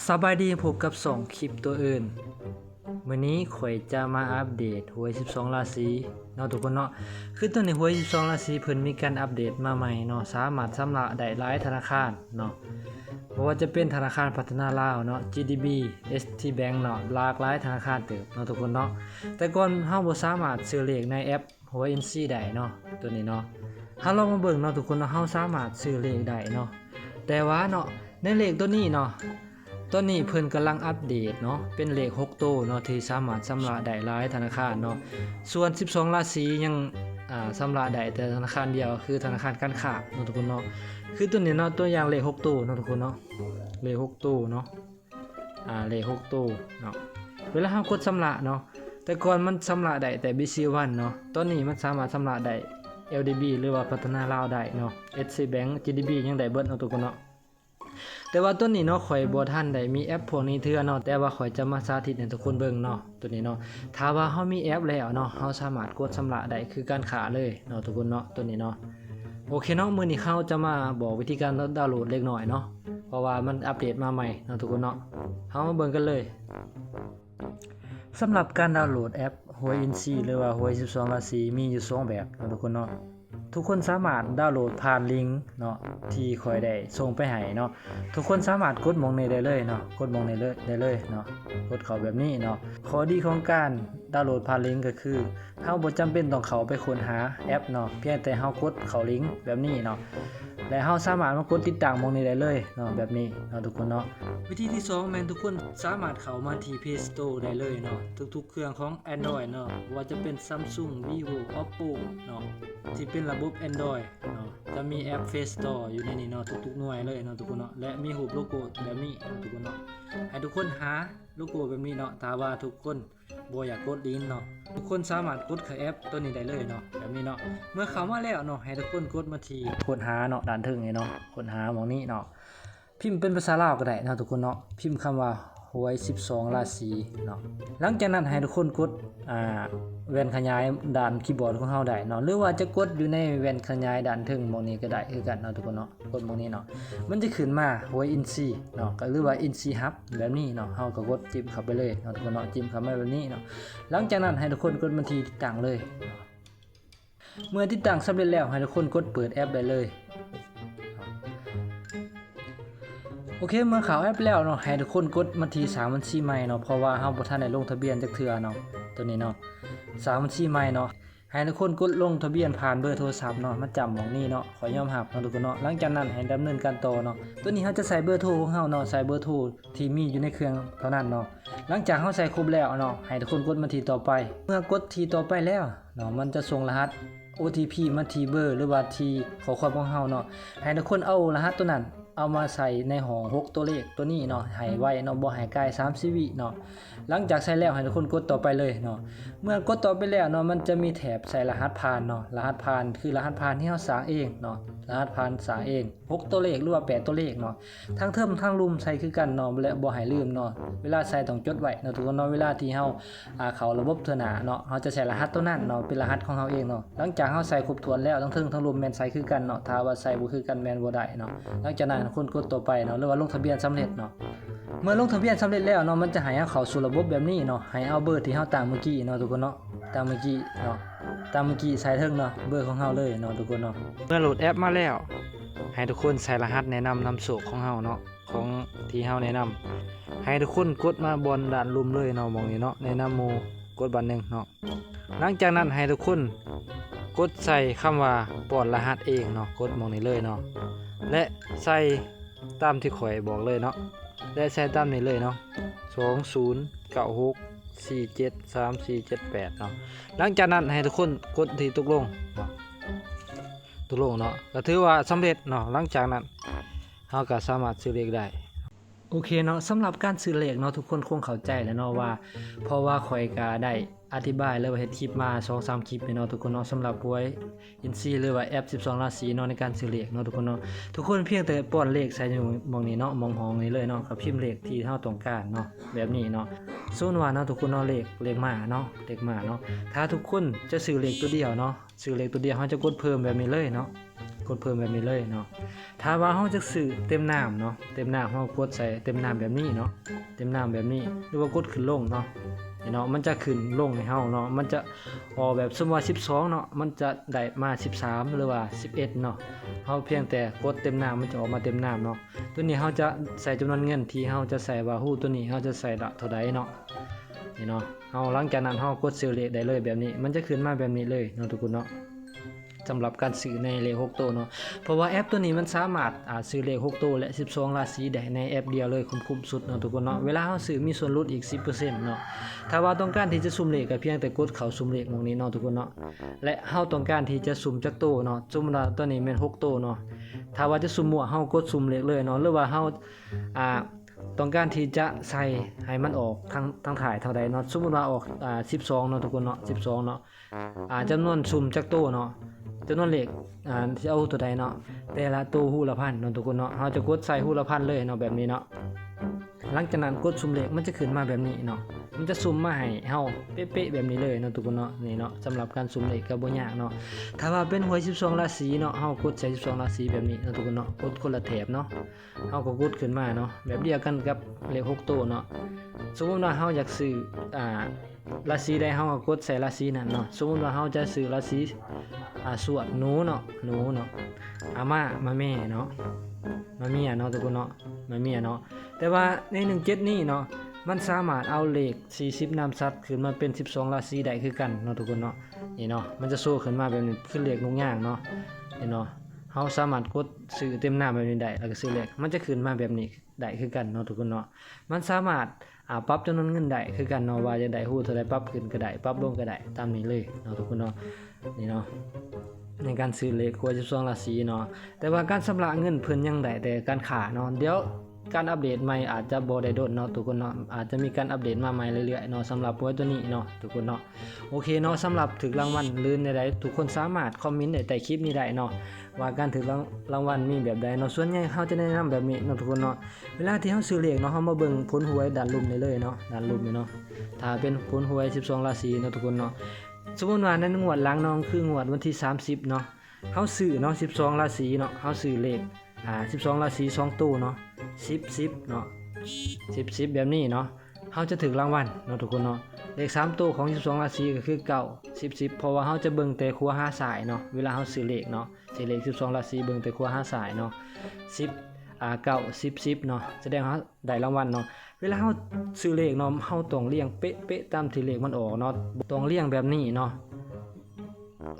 ສະບາຍດີ ພົບກັບຊ່ອງຄລິບຕົວອື່ນ. ມື້ນີ້ຂ້ອຍຈະມາອັບເດດຫວຍສິບສອງລາສີເນາະທຸກຄົນເນາະ. ຄືຕອນນີ້ຫວຍສິບສອງລາສີເພິ່ນມີການອັບເດດມາໃໝ່ເນາະ, ສາມາດຊຳລະໄດ້ຫຼາຍທະນາຄານເນາະ, ບໍ່ວ່າຈະເປັນທະນາຄານພັດທະນາລາວເນາະ, ຈີດີບີ, ເອສທີແບັງເນາະ, ຫຼາກຫຼາຍທະນາຄານເຕີບເນາະທຸກຄົນເນາະ. ແຕ່ກ່ອນເຮົາບໍ່ສາມາດຊື້ເລກໃນແອັບ ຫົວເອັນຊີໄດ້ເນາະ ຕົວນີ້ເນາະ. ເຮົາລອງມາເບິ່ງເນາະທຸກຄົນເນາະ, ເຮົາສາມາດຊື້ເລກໄດ້ເນາະ. ແຕ່ວ່າເນາະ ໃນເລກຕົວນີ້ເນາະ ຕອນນີ້ເພິ່ນກຳລັງອັບເດດເນາະ, ເປັນເລກຫົກໂຕເນາະ ທີ່ສາມາດຊຳລະໄດ້ຫຼາຍທະນາຄານເນາະ. ສ່ວນສິບສອງລາສີຍັງ ອ່າ ຊຳລະໄດ້ແຕ່ທະນາຄານດຽວ ຄືທະນາຄານການຄ້າເນາະທຸກຄົນເນາະ. ຄືຕົວນີ້ເນາະ ຕົວຢ່າງເລກຫົກໂຕເນາະທຸກຄົນເນາະ, ເລກຫົກໂຕເນາະ. ອ່າ ເລກຫົກໂຕເນາະ. ເວລາເຮົາກົດຊຳລະເນາະ, ແຕ່ກ່ອນມັນຊຳລະໄດ້ແຕ່ບີຊີວັນເນາະ, ຕອນນີ້ມັນສາມາດຊຳລະໄດ້ແອລດີບີ ຫຼືວ່າພັດທະນາລາວໄດ້ເນາະ, ເອສທີແບັງ, ຈີດີບີ ຍັງໄດ້ເບິດເນາະທຸກຄົນເນາະ. ແຕ່ວ່າຕອນນີ້ເນາະ ຂ້ອຍບໍ່ທັນໄດ້ມີແອັບພວກນີ້ເທື່ອເນາະ, ແຕ່ວ່າຂ້ອຍຈະມາສາທິດໃຫ້ທຸກຄົນເບິ່ງເນາະ ຕົວນີ້ເນາະ. ຖ້າວ່າເຮົາມີແອັບແລ້ວເນາະ ເຮົາສາມາດກົດຊຳລະໄດ້ຄືການຄ້າເລີຍເນາະທຸກຄົນເນາະ, ຕົວນີ້ເນາະ. ໂອເຄເນາະ, ມື້ນີ້ເຮົາຈະມາບອກວິທີການດາວໂຫຼດເລັກນ້ອຍເນາະ, ເພາະວ່າມັນອັບເດດມາໃໝ່ເນາະທຸກຄົນເນາະ. ເຮົາມາເບິ່ງກັນເລີຍ. ສຳລັບການດາວໂຫຼດແອັບຫວຍເອັນຊີ ຫຼືວ່າຫວຍສິບສອງລາສີ ມີຢູ່ສອງແບບເນາະທຸກຄົນເນາະ. ທຸກຄົນສາມາດດາວໂຫຼດຜ່ານລິງເນາະ ທີ່ຂ້ອຍໄດ້ສົ່ງໄປໃຫ້ເນາະ. ທຸກຄົນສາມາດກົດໝ່ອງນີ້ໄດ້ເລີຍເນາະ, ກົດໝ່ອງນີ້ເລີຍ ໄດ້ເລີຍເນາະ, ກົດເຂົ້າແບບນີ້ເນາະ. ຂໍ້ດີຂອງການດາວໂຫຼດຜ່ານລິງກໍຄື ເຮົາບໍ່ຈຳເປັນຕ້ອງເຂົ້າໄປຄົ້ນຫາແອັບເນາະ, ພຽງແຕ່ເຮົາກົດເຂົ້າລິງແບບນີ້ເນາະ ແລະ ເຮົາສາມາດມາກົດຕິດຕັ້ງໝ່ອງນີ້ໄດ້ເລີຍເນາະ, ແບບນີ້ເນາະທຸກຄົນເນາະ. ວິທີທີສອງແມ່ນທຸກຄົນສາມາດເຂົ້າມາທີ່ເພລສະໂຕໄດ້ເລີຍເນາະ, ທຸກໆເຄື່ອງຂອງແອັນດຣອຍເນາະ, ບໍ່ວ່າຈະເປັນຊຳຊຸງ, ວີໂວ, ໂອບໂປເນາະ ທີ່ເປັນລະບົບແອນດຣອຍເນາະ, ຈະມີແອັບເພລສະໂຕຢູ່ໃນນີ້ເນາະ ທຸກໆໜ່ວຍເລີຍເນາະທຸກຄົນເນາະ, ແລະ ມີຮູບໂລໂກ້ແບບນີ້ເນາະທຸກຄົນເນາະ. ໃຫ້ທຸກຄົນຫາໂລໂກ້ແບບນີ້ເນາະ, ຖ້າວ່າທຸກຄົນບໍ່ຢາກກົດລິງເນາະ, ທຸກຄົນສາມາດກົດເຂົ້າແອັບຕົວນີ້ໄດ້ເລີຍເນາະ, ແບບນີ້ເນາະ. ເມື່ອເຂົ້າມາແລ້ວເນາະ ໃຫ້ທຸກຄົນກົດມາທີ່ຄົ້ນຫາເນາະ, ດ້ານເທິງນີ້ເນາະ, ຄົ້ນຫາໝ່ອງນີ້ເນາະ. ພິມເປັນພາສາລາວກໍໄດ້ເນາະທຸກຄົນເນາະ, ພິມຄຳວ່າຫວຍສິບສອງລາສີເນາະ. ຫຼັງຈາກນັ້ນໃຫ້ທຸກຄົນກົດ ອ່າ ແວ່ນຂະຫຍາຍດ້ານຄີບອດຂອງເຮົາໄດ້ເນາະ, ຫຼືວ່າຈະກົດຢູ່ໃນແວ່ນຂະຫຍາຍດ້ານເທິງໝ່ອງນີ້ກໍໄດ້ຄືກັນເນາະທຸກຄົນເນາະ. ກົດໝ່ອງນີ້ເນາະ ມັນຈະຂຶ້ນມາຫວຍເອັນຊີເນາະ, ກໍ ຫຼືວ່າເອັນຊີຮັບແບບນີ້ເນາະ, ເຮົາກໍກົດຈິ້ມເຂົ້າໄປເລີຍເນາະທຸກຄົນເນາະ, ຈິ້ມເຂົ້າມາແບບນີ້ເນາະ. ຫຼັງຈາກນັ້ນໃຫ້ທຸກຄົນກົດມາທີ່ຕິດຕັ້ງເລີຍ. ເມື່ອຕິດຕັ້ງສຳເລັດແລ້ວ ໃຫ້ທຸກຄົນກົດເປີດແອັບໄດ້ເລີຍ. ໂອເຄ ເມື່ອເຂົ້າແອັບແລ້ວເນາະ ໃຫ້ທຸກຄົນກົດມາທີ່ສ້າງບັນຊີໃໝ່ເນາະ, ເພາະວ່າເຮົາບໍ່ທັນໄດ້ລົງທະບຽນຈັກເທື່ອເນາະ, ຕົວນີ້ເນາະ ສ້າງບັນຊີໃໝ່ເນາະ. ໃຫ້ທຸກຄົນກົດລົງທະບຽນຜ່ານເບີໂທລະສັບເນາະ, ມາຈ້ຳໝ່ອງນີ້ເນາະ, ຂໍຍອມຮັບເນາະທຸກຄົນເນາະ. ຫຼັງຈາກນັ້ນໃຫ້ດຳເນີນການຕໍ່ເນາະ, ຕົວນີ້ເຮົາຈະໃສ່ເບີໂທຂອງເຮົາເນາະ, ໃສ່ເບີໂທທີ່ມີຢູ່ໃນເຄື່ອງເທົ່ານັ້ນເນາະ. ຫຼັງຈາກເຮົາໃສ່ຄົບແລ້ວເນາະ ໃຫ້ທຸກຄົນກົດມາທີ່ຕໍ່ໄປ. ເມື່ອກົດທີ່ຕໍ່ໄປແລ້ວເນາະ ມັນຈະສົ່ງລະຫັດໂອທີພີມາທີ່ເບີ ຫຼືວ່າທີ່ຂໍ້ຄວາມຂອງເຮົາເນາະ, ໃຫ້ທຸກຄົນເອົາລະຫັດຕົວນັ້ນເອົາມາໃສ່ໃນຫ້ອງຫົກຕົວເລກຕົວນີ້ເນາະ ໃຫ້ໄວເນາະ, ບໍ່ໃຫ້ກາຍສາມສິບວິເນາະ. ຫຼັງຈາກໃສ່ແລ້ວໃຫ້ທຸກຄົນກົດຕໍ່ໄປເລີຍເນາະ. ເມື່ອກົດຕໍ່ໄປແລ້ວເນາະ ມັນຈະມີແຖບໃສ່ລະຫັດຜ່ານເນາະ, ລະຫັດຜ່ານຄືລະຫັດຜ່ານທີ່ເຮົາສ້າງເອງເນາະ, ລະຫັດຜ່ານສ້າງເອງ ຫົກຕົວເລກ ຫຼືວ່າແປດຕົວເລກເນາະ. ທັງເທິງທັງລຸ່ມໃສ່ຄືກັນເນາະ ແລະ ບໍ່ໃຫ້ລືມເນາະ, ເວລາໃສ່ຕ້ອງຈົດໄວ້ເນາະທຸກຄົນເນາະ. ເວລາທີ່ເຮົາ ອ່າ ເຂົ້າລະບົບເທື່ອໜ້າເນາະ ເຮົາຈະໃສ່ລະຫັດຕົວນັ້ນເນາະ ເປັນລະຫັດຂອງເຮົາເອງເນາະ. ຫຼັງຈາກເຮົາໃສ່ຄົບຖ້ວນແລ້ວ ທັງເທິງທັງລຸ່ມແມ່ນໃສ່ຄືກັນເນາະ, ຖ້າວ່າໃສ່ບໍ່ຄືກັນແມ່ນບໍ່ໄດ້ເນາະ. ຫຼັງຈາກນັ້ນຄົນກົດຕໍ່ໄປເນາະ ຫຼືວ່າລົງທະບຽນສຳເລັດເນາະ. ເມື່ອລົງທະບຽນສຳເລັດແລ້ວເນາະ ມັນຈະໃຫ້ເຮົາເຂົ້າສູ່ລະບົບແບບນີ້ເນາະ, ໃຫ້ເອົາເບີທີ່ເຮົາຕັ້ງມື້ກີ້ເນາະທຸກຄົນເນາະ, ຕັ້ງມື້ກີ້ເນາະ, ຕັ້ງມື້ກີ້ໃສ່ເທິງເນາະ, ເບີຂອງເຮົາເລີຍເນາະທຸກຄົນເນາະ. ເມື່ອໂຫຼດແອັບມາແລ້ວ ໃຫ້ທຸກຄົນໃສ່ລະຫັດແນະນຳນຳໂຊກຂອງເຮົາເນາະ, ຂອງທີ່ເຮົາແນະນຳ. ໃຫ້ທຸກຄົນກົດມາບ່ອນດ້ານລຸ່ມເລີຍເນາະ, ໝ່ອງນີ້ເນາະ, ແນະນຳໝູ່, ກົດບາດໜຶ່ງເນາະ. ຫຼັງຈາກນັ້ນໃຫ້ທຸກຄົນກົດໃສ່ຄຳວ່າປ້ອນລະຫັດເອງເນາະ, ກົດໝ່ອງນີ້ເລີຍເນາະ ແລະ ໃສ່ຕາມທີ່ຂ້ອຍບອກເລີຍເນາະ, ແລະ ໃສ່ຕາມນີ້ເລີຍເນາະ, ສອງສູນເກົ້າຫົກສີ່ເຈັດສາມສີ່ເຈັດແປດເນາະ. ຫຼັງຈາກນັ້ນໃຫ້ທຸກຄົນກົດທີ່ຕົກລົງເນາະ, ຕົກລົງເນາະ, ກໍຖືວ່າສຳເລັດເນາະ. ຫຼັງຈາກນັ້ນເຮົາກໍສາມາດຊື້ເລກໄດ້. ໂອເຄເນາະ, ສຳລັບການຊື້ເລກເນາະ ທຸກຄົນຄົງເຂົ້າໃຈແລ້ວເນາະວ່າ ເພາະວ່າຂ້ອຍກະໄດ້ອະທິບາຍ ຫຼືວ່າເຮັດຄລິບມາສອງສາມຄລິບແລ້ວເນາະທຸກຄົນເນາະ, ສຳລັບຫວຍເອັນຊີ ຫຼືວ່າແອັບສິບສອງລາສີເນາະ ໃນການຊື້ເລກເນາະທຸກຄົນເນາະ. ທຸກຄົນພຽງແຕ່ປ້ອນເລກໃສ່ຢູ່ໝ່ອງນີ້ເນາະ, ໝ່ອງຫ້ອງນີ້ເລີຍເນາະ, ກໍພິມເລກທີ່ເຮົາຕ້ອງການເນາະ, ແບບນີ້ເນາະ. ສົມມຸດວ່າເນາະທຸກຄົນເນາະ, ເລກ ເລກມາເນາະ, ເລກມາເນາະ. ຖ້າທຸກຄົນຈະຊື້ເລກຕົວດຽວເນາະ, ຊື້ເລກຕົວດຽວ ເຮົາຈະກົດເພີ່ມແບບນີ້ເລີຍເນາະ. ກົດເພີ່ມແບບນີ້ເລີຍເນາະ. ຖ້າວ່າເຮົາຈະຊື້ເຕັມນ້ຳເນາະ ເຕັມນ້ຳ ເຮົາກົດໃສ່ເຕັມນ້ຳແບບນີ້ເນາະ ເຕັມນ້ຳແບບນີ້ ຫຼືວ່າກົດຂຶ້ນລົງເນາະ ນີ້ເນາະ ມັນຈະຂຶ້ນລົງໃຫ້ເຮົາເນາະ ມັນຈະອອກແບບ ສົມມຸດວ່າສິບສອງເນາະ ມັນຈະໄດ້ມາສິບສາມ ຫຼືວ່າສິບເອັດເນາະ. ເຮົາພຽງແຕ່ກົດເຕັມນ້ຳ ມັນຈະອອກມາເຕັມນ້ຳເນາະ. ໂຕນີ້ເຮົາຈະໃສ່ຈຳນວນເງິນທີ່ເຮົາຈະໃສ່ວ່າ ຮູ້ ໂຕນີ້ເຮົາຈະໃສ່ລະເທົ່າໃດເນາະ ນີ້ເນາະ. ເຮົາ ຫຼັງຈາກນັ້ນເຮົາກົດຊື້ເລກໄດ້ເລີຍແບບນີ້ ມັນຈະຂຶ້ນມາແບບນີ້ເລີຍເນາະທຸກຄົນເນາະ. ສຳລັບການຊື້ໃນເລກຫົກໂຕເນາະ ເພາະວ່າແອັບໂຕນີ້ມັນສາມາດ ອາ ຊື້ເລກຫົກໂຕ ແລະ ສິບສອງລາສີໄດ້ໃນແອັບດຽວເລີຍ ຄຸ້ມໆສຸດເນາະທຸກຄົນເນາະ. ເວລາເຮົາຊື້ມີສ່ວນຫຼຸດອີກສິບເປີເຊັນເນາະ. ຖ້າວ່າຕ້ອງການທີ່ຈະສຸ່ມເລກ ກະພຽງແຕ່ກົດເຂົ້າສຸ່ມເລກໝ່ອງນີ້ເນາະທຸກຄົນເນາະ ແລະ ເຮົາຕ້ອງການທີ່ຈະສຸ່ມຈັກໂຕເນາະ. ສົມມຸດວ່າໂຕນີ້ແມ່ນຫົກໂຕເນາະ ຖ້າວ່າຈະສຸ່ມມົ້ວ ເຮົາກົດສຸ່ມເລກເລີຍເນາະ ຫຼືວ່າເຮົາ ອາ ຕ້ອງການທີ່ຈະໃສ່ໃຫ້ມັນອອກທາງ ທາງທ້າຍເທົ່າໃດເນາະ. ສົມມຸດວ່າອອກ ອາ ສິບສອງເນາະທຸກຄົນເນາະ ສິບສອງເນາະ ອາ ຈຳນວນສຸ່ມຈັກໂຕເນາະ ຈຳນວນເລກ ອາ ທີ່ເອົາໂຕໃດເນາະ ແຕ່ລະໂຕຮູລະພັນເນາະທຸກຄົນເນາະ. ເຮົາຈະກົດໃສ່ຮູລະພັນເລີຍເນາະ ແບບນີ້ເນາະ. ຫຼັງຈາກນັ້ນກົດສຸ່ມເລກ ມັນຈະຂຶ້ນມາແບບນີ້ເນາະ ມັນຈະສຸ່ມມາໃຫ້ເຮົາເປະໆແບບນີ້ເລີຍເນາະທຸກຄົນເນາະ. ນີ້ເນາະ ສຳລັບການສຸ່ມເລກກະບໍ່ຍາກເນາະ. ຖ້າວ່າເປັນຫວຍສິບສອງລາສີເນາະ ເຮົາກົດໃສ່ສິບສອງລາສີແບບນີ້ເນາະທຸກຄົນເນາະ ກົດຄົນລະແຖບເນາະ. ເຮົາກໍກົດຂຶ້ນມາເນາະ ແບບດຽວກັນກັບເລກຫົກໂຕເນາະ. ສົມມຸດວ່າເຮົາຢາກຊື້ ອາ ລາສີໃດ ເຮົາກໍກົດໃສ່ລາສີນັ້ນເນາະ. ສົມມຸດວ່າເຮົາຈະຊື້ລາສີ ອາ ສວດ ໜູເນາະ ໜູເນາະ ອາ ມ້າ ມ້າແມ່ເນາະ ມ້າເມຍເນາະທຸກຄົນເນາະ ມ້າເມຍເນາະ. ແຕ່ວ່າໃນໜຶ່ງເຈັດນີ້ເນາະ ມັນສາມາດເອົາເລກສີ່ສິບນາມສັດຂຶ້ນມາເປັນສິບສອງລາສີໄດ້ຄືກັນເນາະທຸກຄົນເນາະ. ນີ້ເນາະ ມັນຈະໂຊຂຶ້ນມາແບບນີ້ ຄືເລກນົກຍາງເນາະ ນີ້ເນາະ. ເຮົາສາມາດກົດຊື້ເຕັມນ້ຳແບບນີ້ໄດ້ ແລ້ວກໍຊື້ເລກ ມັນຈະຂຶ້ນມາແບບນີ້ໄດ້ຄືກັນເນາະທຸກຄົນເນາະ. ມັນສາມາດ ອາ ປັບຈຳນວນເງິນໄດ້ຄືກັນເນາະ ວ່າຢາກໄດ້ຮູເທົ່າໃດ ປັບຂຶ້ນກໍໄດ້ ປັບລົງກໍໄດ້ ຕາມນີ້ເລີຍເນາະທຸກຄົນເນາະ. ນີ້ເນາະ ໃນການຊື້ເລກຫົວສິບສອງລາສີເນາະ. ແຕ່ວ່າການຊຳລະເງິນເພິ່ນຍັງໄດ້ແຕ່ການຄ້າເນາະ. ດຽວການອັບເດດໃໝ່ອາດຈະບໍ່ໄດ້ດົນເນາະທຸກຄົນເນາະ ອາດຈະມີການອັບເດດມາໃໝ່ເລື້ອຍໆເນາະ ສຳລັບຫົວໂຕນີ້ເນາະທຸກຄົນເນາະ. ໂອເຄເນາະ ສຳລັບຖືກລາງວັນຫຼືແນວໃດ ທຸກຄົນສາມາດຄອມເມັນໄດ້ໃຕ້ຄລິບນີ້ໄດ້ເນາະ ວ່າການຖືກລາງ ລາງວັນມີແບບໃດເນາະ. ສ່ວນໃຫຍ່ເຮົາຈະແນະນຳແບບນີ້ເນາະທຸກຄົນເນາະ. ເວລາທີ່ເຮົາຊື້ເລກເນາະ ເຮົາມາເບິ່ງຜົນຫວຍດ້ານລຸ່ມນີ້ເລີຍເນາະ ດ້ານລຸ່ມນີ້ເນາະ. ຖ້າເປັນຜົນຫວຍສິບສອງລາສີເນາະທຸກຄົນເນາະ ສົມມຸດວ່າໃນງວດຫຼັງເນາະ ຄືງວດວັນທີສາມສິບເນາະ ເຮົາຊື້ເນາະ ສິບສອງລາສີເນາະ ເຮົາຊື້ເລກ ອາ ສິບສອງລາສີສອງໂຕເນາະ ສິບ ສິບເນາະ ສິບ ສິບ ແບບນີ້ເນາະ ເຮົາຈະຖືກລາງວັນເນາະທຸກຄົນເນາະ. ເລກສາມໂຕຂອງສິບສອງລາສີກໍຄືເກົ້າ ສິບ ສິບ ເພາະວ່າເຮົາຈະເບິ່ງແຕ່ຂວາຫາຊ້າຍເນາະ ເວລາເຮົາຊື້ເລກເນາະ. ຊື້ເລກສິບສອງລາສີເບິ່ງແຕ່ຂວາຫາຊ້າຍເນາະ ສິບ ອາ ເກົ້າ ສິບ ສິບເນາະ ສະແດງເຮົາໄດ້ລາງວັນເນາະ. ເວລາເຮົາຊື້ເລກເນາະ ເຮົາຕ້ອງລຽງເປະໆຕາມທີ່ເລກມັນອອກເນາະ ຕ້ອງລຽງແບບນີ້ເນາະ.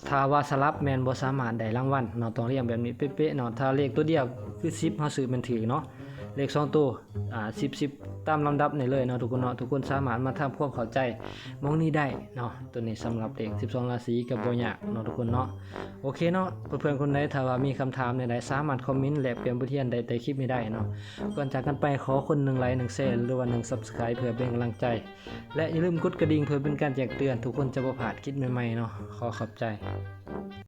ຖ້າວ່າສະຫຼັບແມ່ນບໍ່ສາມາດໄດ້ລາງວັນເນາະ ຕ້ອງລຽງແບບນີ້ເປະໆເນາະ. ຖ້າເລກໂຕດຽວຄືສິບ ເຮົາຊື້ແມ່ນຖືກເນາະ ເລກສອງໂຕ ອາ ສິບ ສິບ ຕາມລຳດັບນີ້ເລີຍເນາະທຸກຄົນເນາະ. ທຸກຄົນສາມາດມາທຳຄວາມເຂົ້າໃຈໝ່ອງນີ້ໄດ້ເນາະ. ໂຕນີ້ສຳລັບເລກສິບສອງລາສີກໍບໍ່ຍາກເນາະທຸກຄົນເນາະ. ໂອເຄເນາະ ເພື່ອນໆຄົນໃດຖ້າວ່າມີຄຳຖາມແນວໃດ ສາມາດຄອມເມັນແລກປ່ຽນບົດຮຽນໄດ້ໃຕ້ຄລິບນີ້ໄດ້ເນາະ. ກ່ອນຈາກກັນໄປ ຂໍຄົນໜຶ່ງໄລຄ໌ ໜຶ່ງແຊຣ໌ ຫຼືວ່າໜຶ່ງຊັບສະໄຄຣບ໌ ເພື່ອເປັນກຳລັງໃຈ ແລະ ຢ່າລືມກົດກະດິ່ງເພື່ອເປັນການແຈ້ງເຕືອນ ທຸກຄົນຈະບໍ່ພາດຄລິບໃໝ່ໆເນາະ. ຂໍຂອບໃຈ.